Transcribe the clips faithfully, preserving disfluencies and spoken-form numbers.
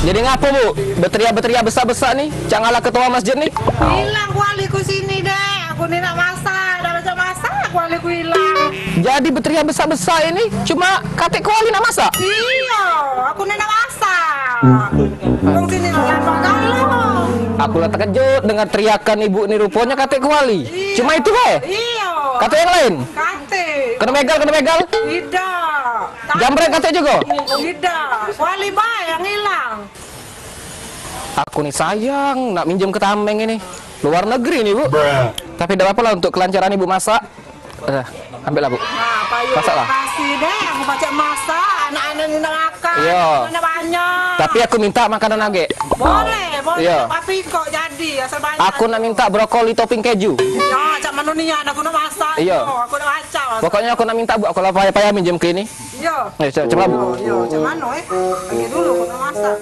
Jadi ngapo, Bu? Beteriak-beteriak besak-besak ni, cak ngala ketua masjid ni? Ilang kuali ku sini, Dek. Aku ni nak masak, dak pacak masak, kuali ku ilang. Jadi beteriak besak-besak ini, cuma katek kuali nak masak? Iyo, aku ni nak masak. Wong sini lah lapar galo. Aku lah terkejut dengan teriakan ibu ni, ruponyo katek kuali. Iyo. Cuma itu bae? Iyo. Katek yang lain? Katek. Keno megal, keno megal? Idak. Jambret katek jugo? Idak. Kuali bae yang ilang. Aku ni sayang nak minjem ke tameng ini. Luar negeri ni, Bu. Tapi dak apo lah untuk kelancaran ibu masak. Eh, ambek lah, Bu. Nah, payu Masak lah. Kasih deh, aku pacak masak, anak-anak ni nak makan. Iyo. Mana banyak. Tapi aku minta makanan agek. Boleh, boleh. Iyo. Tapi kok jadi, asal banyak. Aku nak minta brokoli topping keju. Ya, cak mano nian, aku nak masak. Iyo. Aku nak masak. Pokoknyo aku nak minta, Bu, aku lah payah-payah minjem ke ini. Iyo. Eh, cak, cak, Bu. Iyo, iyo, cak mano, eh? Lagi dulu, aku nak masak.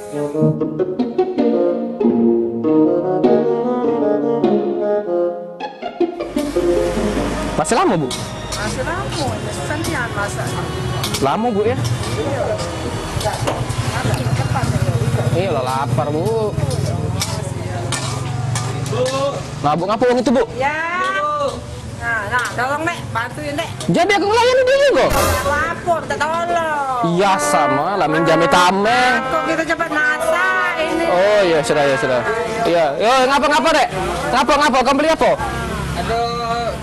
Masih lamo, Bu? Masih lamo, susah nian masak. Lamo, Bu, ya? Iyo lah, lapar, Bu. Nah, Bu, ngapo wong itu, Bu? Ya. Nah, nah, tolong, Dek, bantuin, Dek. Jadi aku ngelayani dia jugo? Lapor, minta tolong. Iyo, samo lah, minjam tameng. Kok kita cepat masak ini? Oh, iyo, sudah, iyo, sudah. Iyo, yo, ngapo, ngapo, Dek? Ngapo, ngapo? Kau beli apo? Ado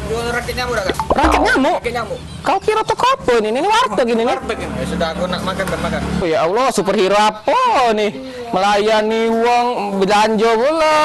duo raket nyamuk dak, Kak? Raket nyamuk? Raket nyamuk. Kau kiro toko apo ini? Ini warteg ini, nih. Warteg ini. Ya sudah, aku nak makan, kan makan. Oh, ya Allah, superhero apo nih? Melayani wong belanjo pula.